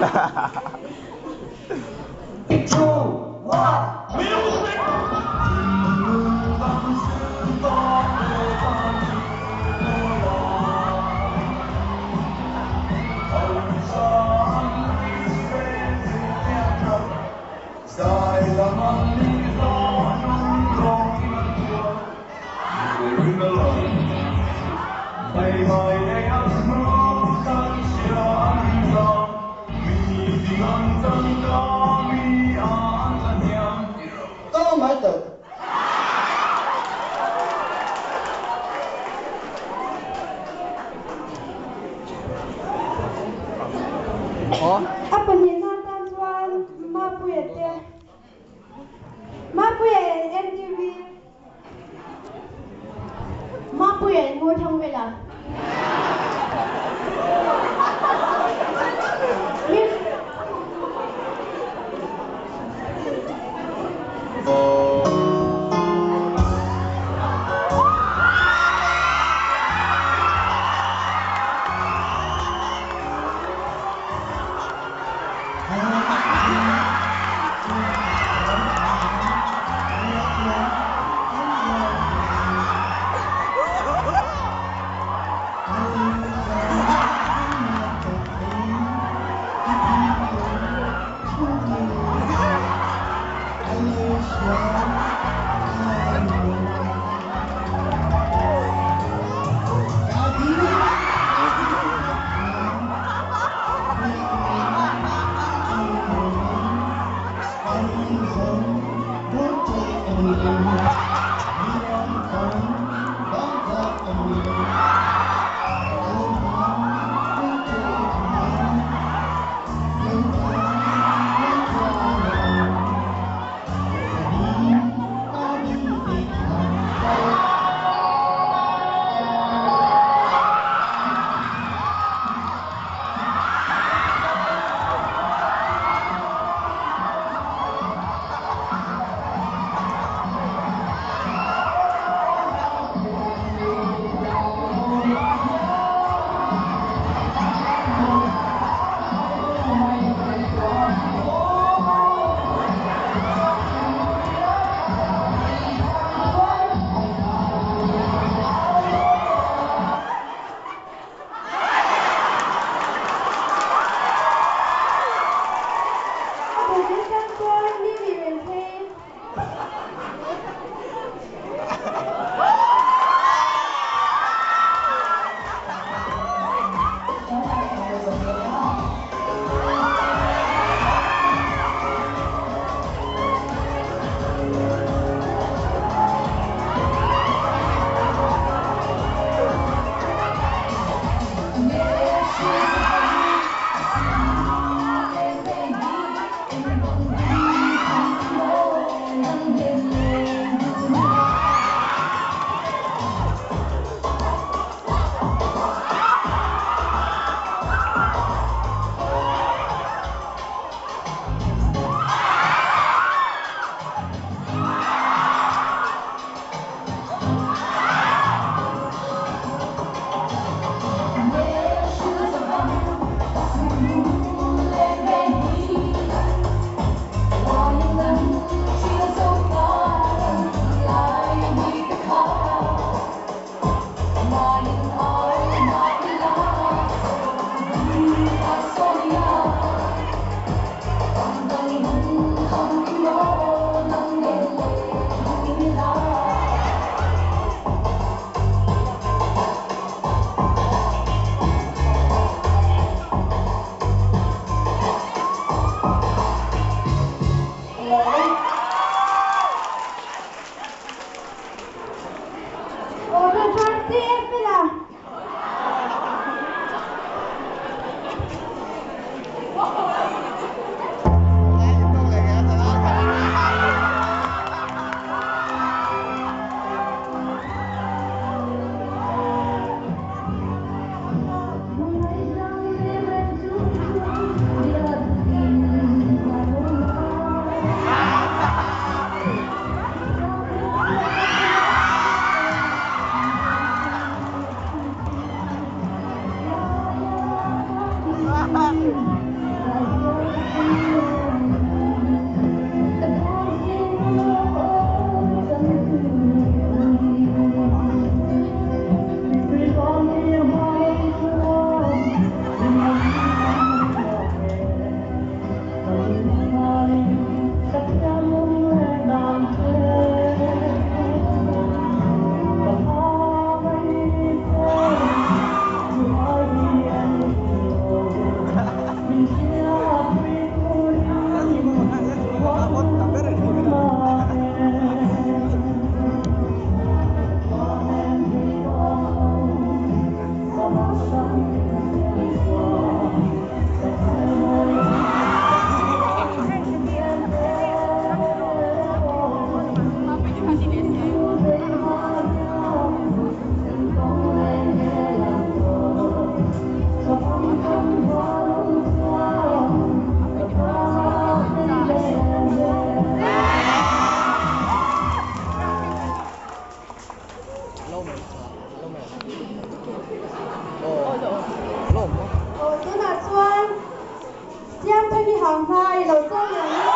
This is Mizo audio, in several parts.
A pahnihna atan chuan Mapuia te, Mapuia in MTV, Mapuia in Ngurthangvela. A bul tan chuan Mimi Renthlei. Aw chu chuan CF ila. Aw tunah chuan Siamthaki hang hma i lo sawm leh ang u.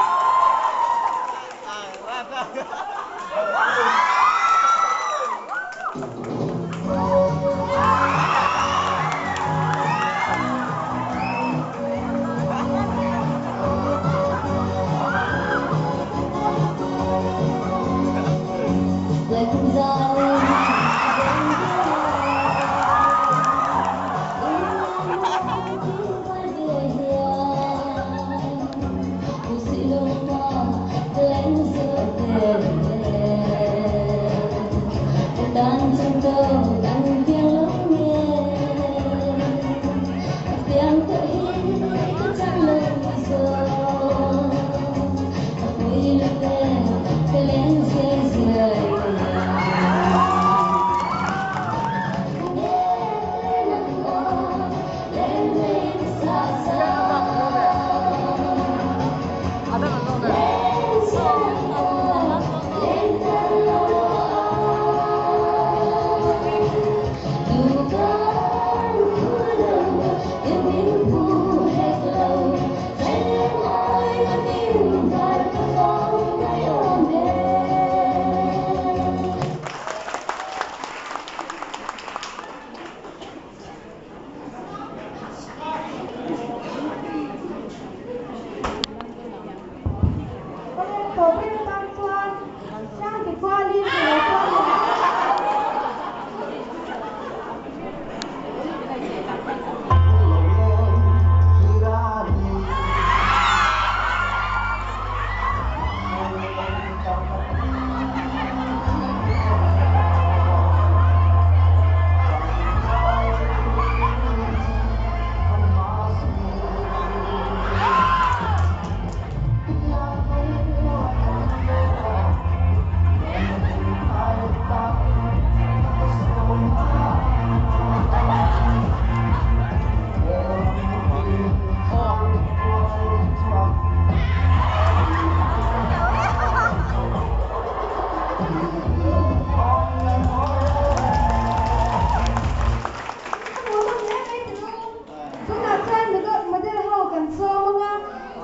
Tunah chuan model ho kan sawm ang a,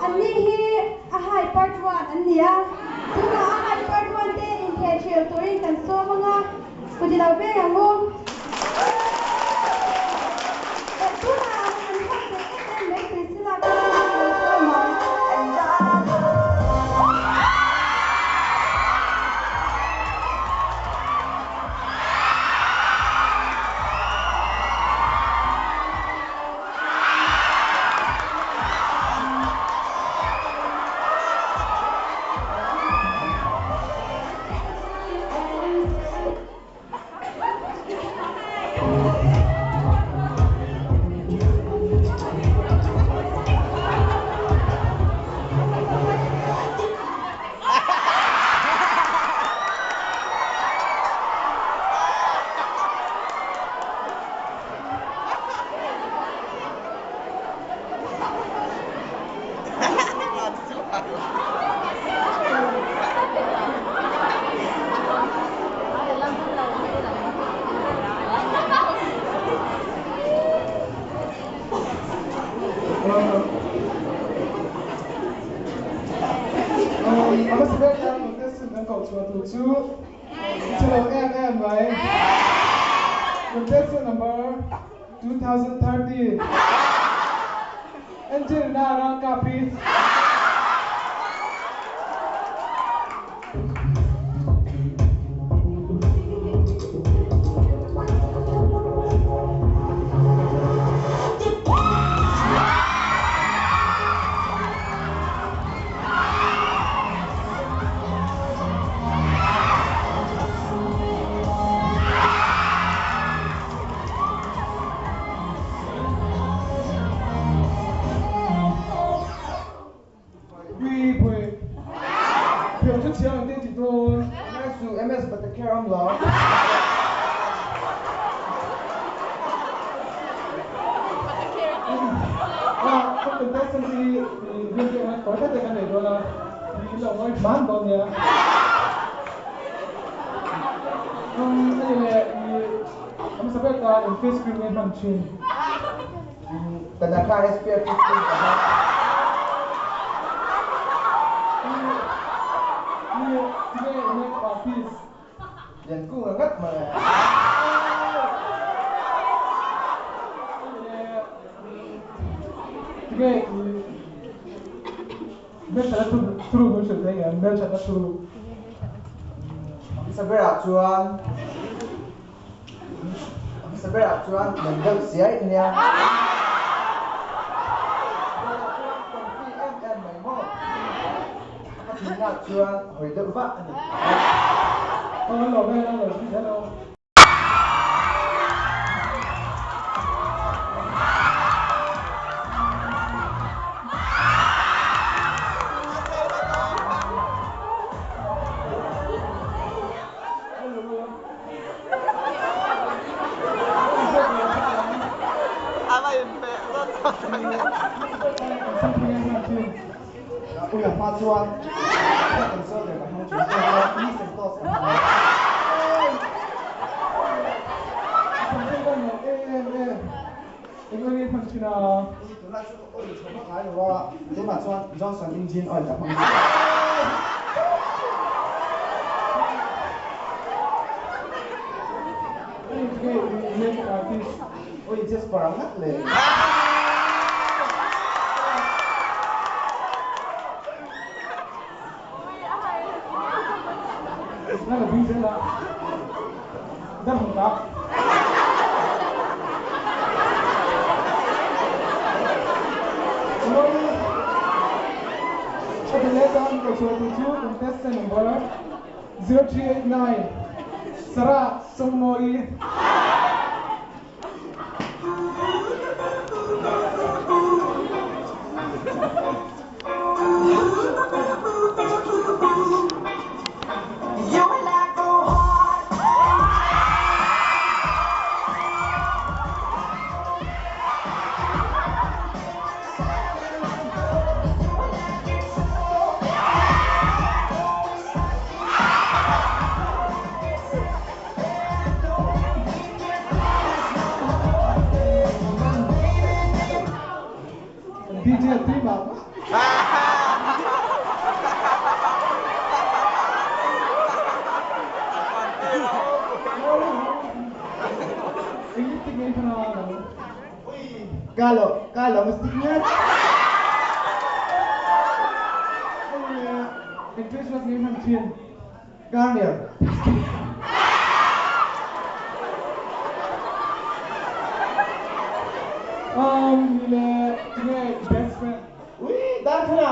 anni hi a hai part one an ni a, tunah a hai part one te intheh hril turin kan sawm ang a, kut i lo beng ang u. Tunah an hawk ve em em mai Priscilla ka rin hi i lo sawm ang. A hmasa ber hian contestant an koh chhuah tur chu chhe lo em em mai. Contestant number 2030 Angelina Ralkapi. contestant hi i rin te ang tawi te kan nei dawn a, i lo ngawi hman dawn nia. Um, ani leh i a hmasa ber ta in face cream nge hman thin. Tanaka SPF 15 ka hmang. I tinge i makeup artist? Liankunga ngat mai. Tinge i hmelthatna thuruk min hrilh thei ngem? Hmelthatna thuruk. Hmasa berah chuan hmasa berah chuan lem deuh siai nia. Dawrah chuan confi em em mai maw? A pathinna chuan hawi deuh vah a ni. Aw an lo vel a, lo zui zel aw. Ui a hma chuan head and shoulder ka hmang thin chuan knees and toes ka hmang a. Ui tunlai chu ka oil chho vak ngai lo a, tunah chuan Johnson engine oil ka hmang thin. Ui Jasper ang ngat le. Contestant number 0389 Sarah Songmoi. DJ tui mah mah. Eng tik ngei khana lo. Kalo, kalo mas tik ngat. Eng Christmas ngei hman thin. Garnier. Um, ni le tinge best friend. Ui, dar khana.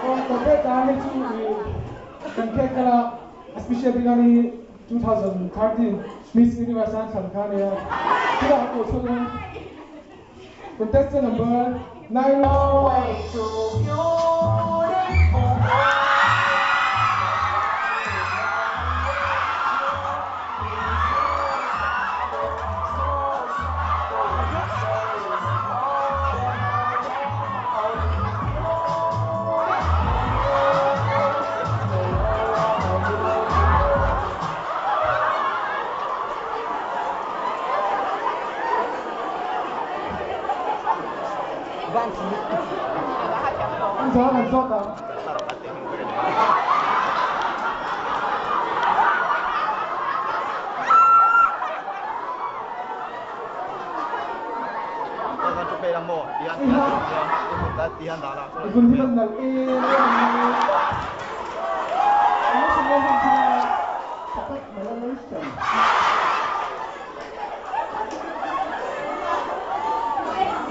Oh, tope ta hei chu i kan khe kala special bik ani 2013 Miss Universe an thlan kha nia. Tila ko chulun contestant number 9 Ang kan zawt ang. Ikun hi man nal e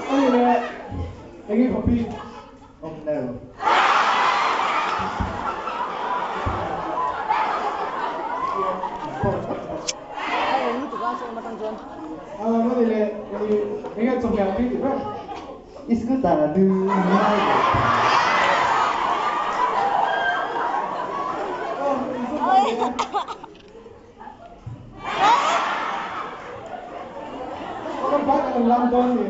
Ani le enge hopi Oh no. Ani le enge chawhmeh tui ti ber. Iskuta du. dawn ni.